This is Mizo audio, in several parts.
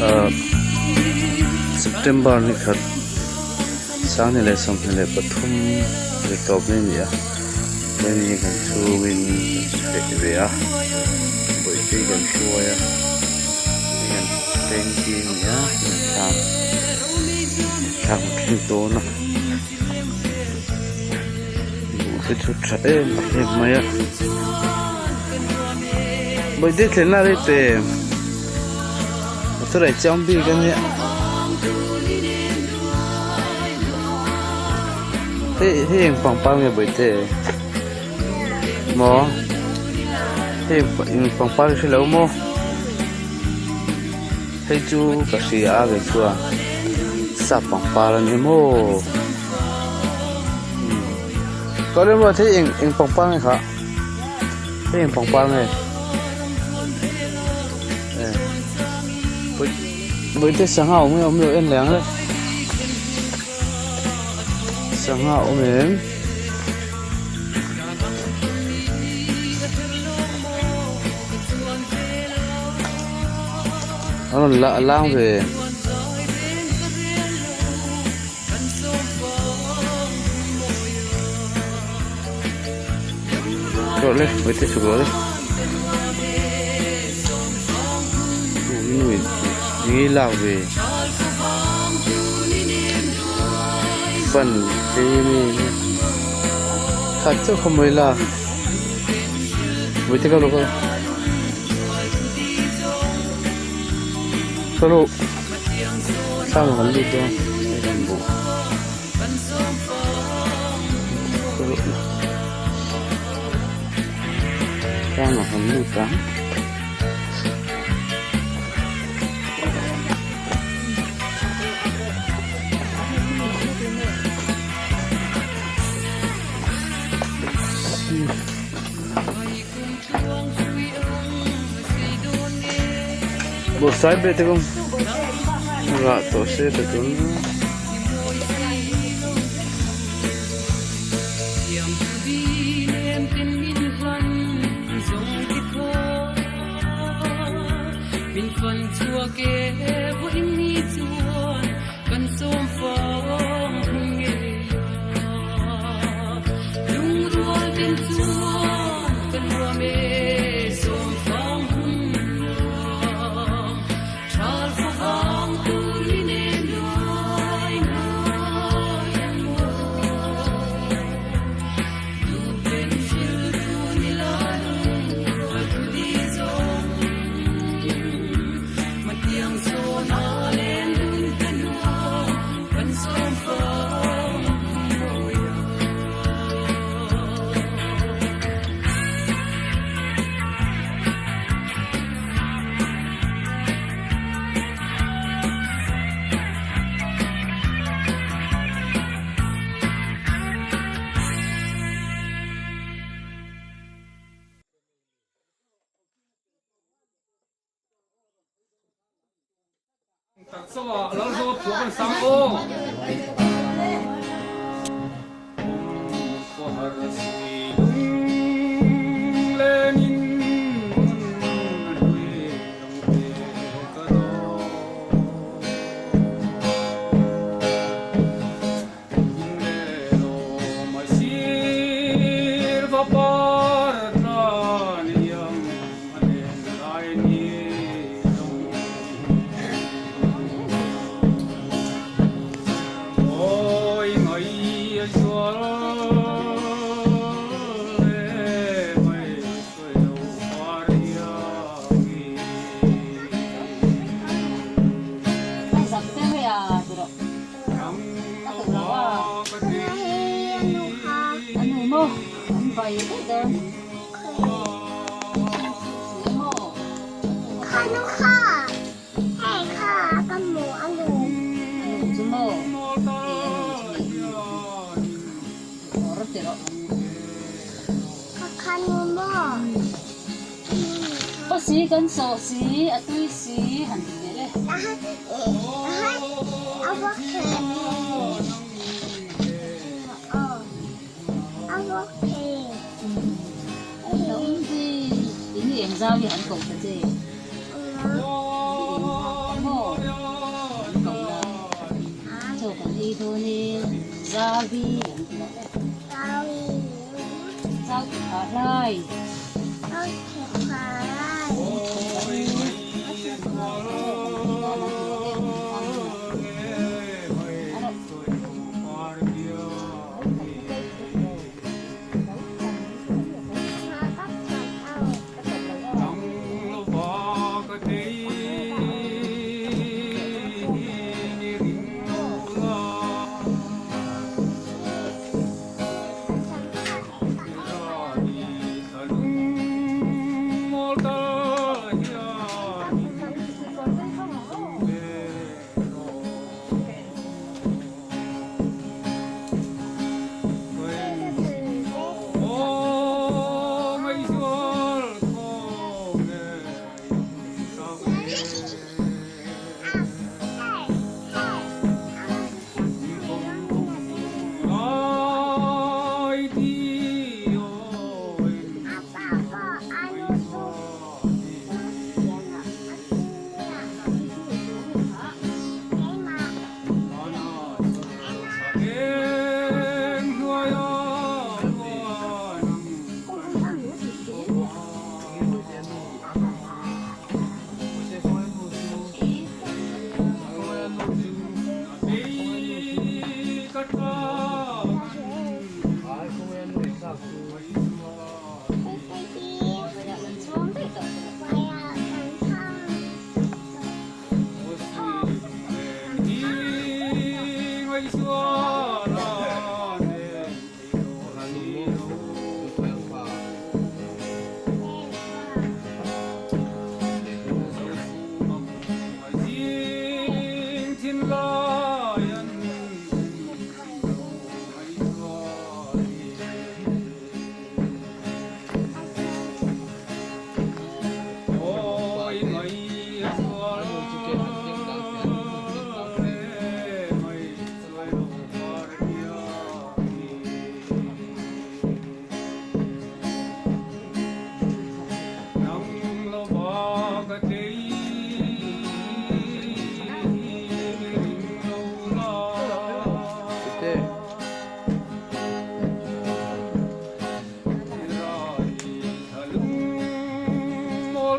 Ahh September ni khat sang ni leh 23 ni tawp mai a ni a hemi kan chhungin kan feh ve a bawihte kan hruai a hei kan tanky a ni a thla thla kan thleng dawn a buh te chu tha em em mai a bawihte thlenna rei pe motor ah chiang bik a nia hei hei eng pangpar nge bawihte maw hei eng pangpar hi hrelo maw. Hei chu ka hria a kei chuan sap pangpar a ni maw ka rin ruat hei eng eng pangpar nge kha hei eng pangpar nge bawihte sangha awm nge awm lo en leh ang le sangha awm em. A rawn la lang ve. Rawh le vawi te chhuk rawh le. Ni lak ve. Fan te mi khat chauh kha mawi lak. Vawi te ka lo kal. Ka lo thlang kan lut dawn hei kan buh ka lo thlang ah kan lut ang. Bawrhsai ber te pawh rah tawh se ta tun.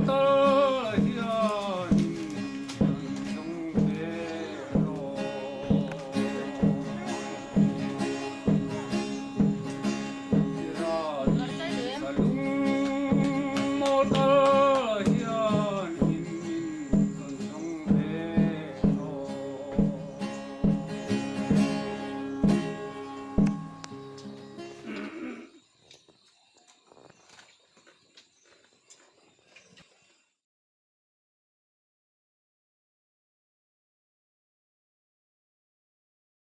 Te.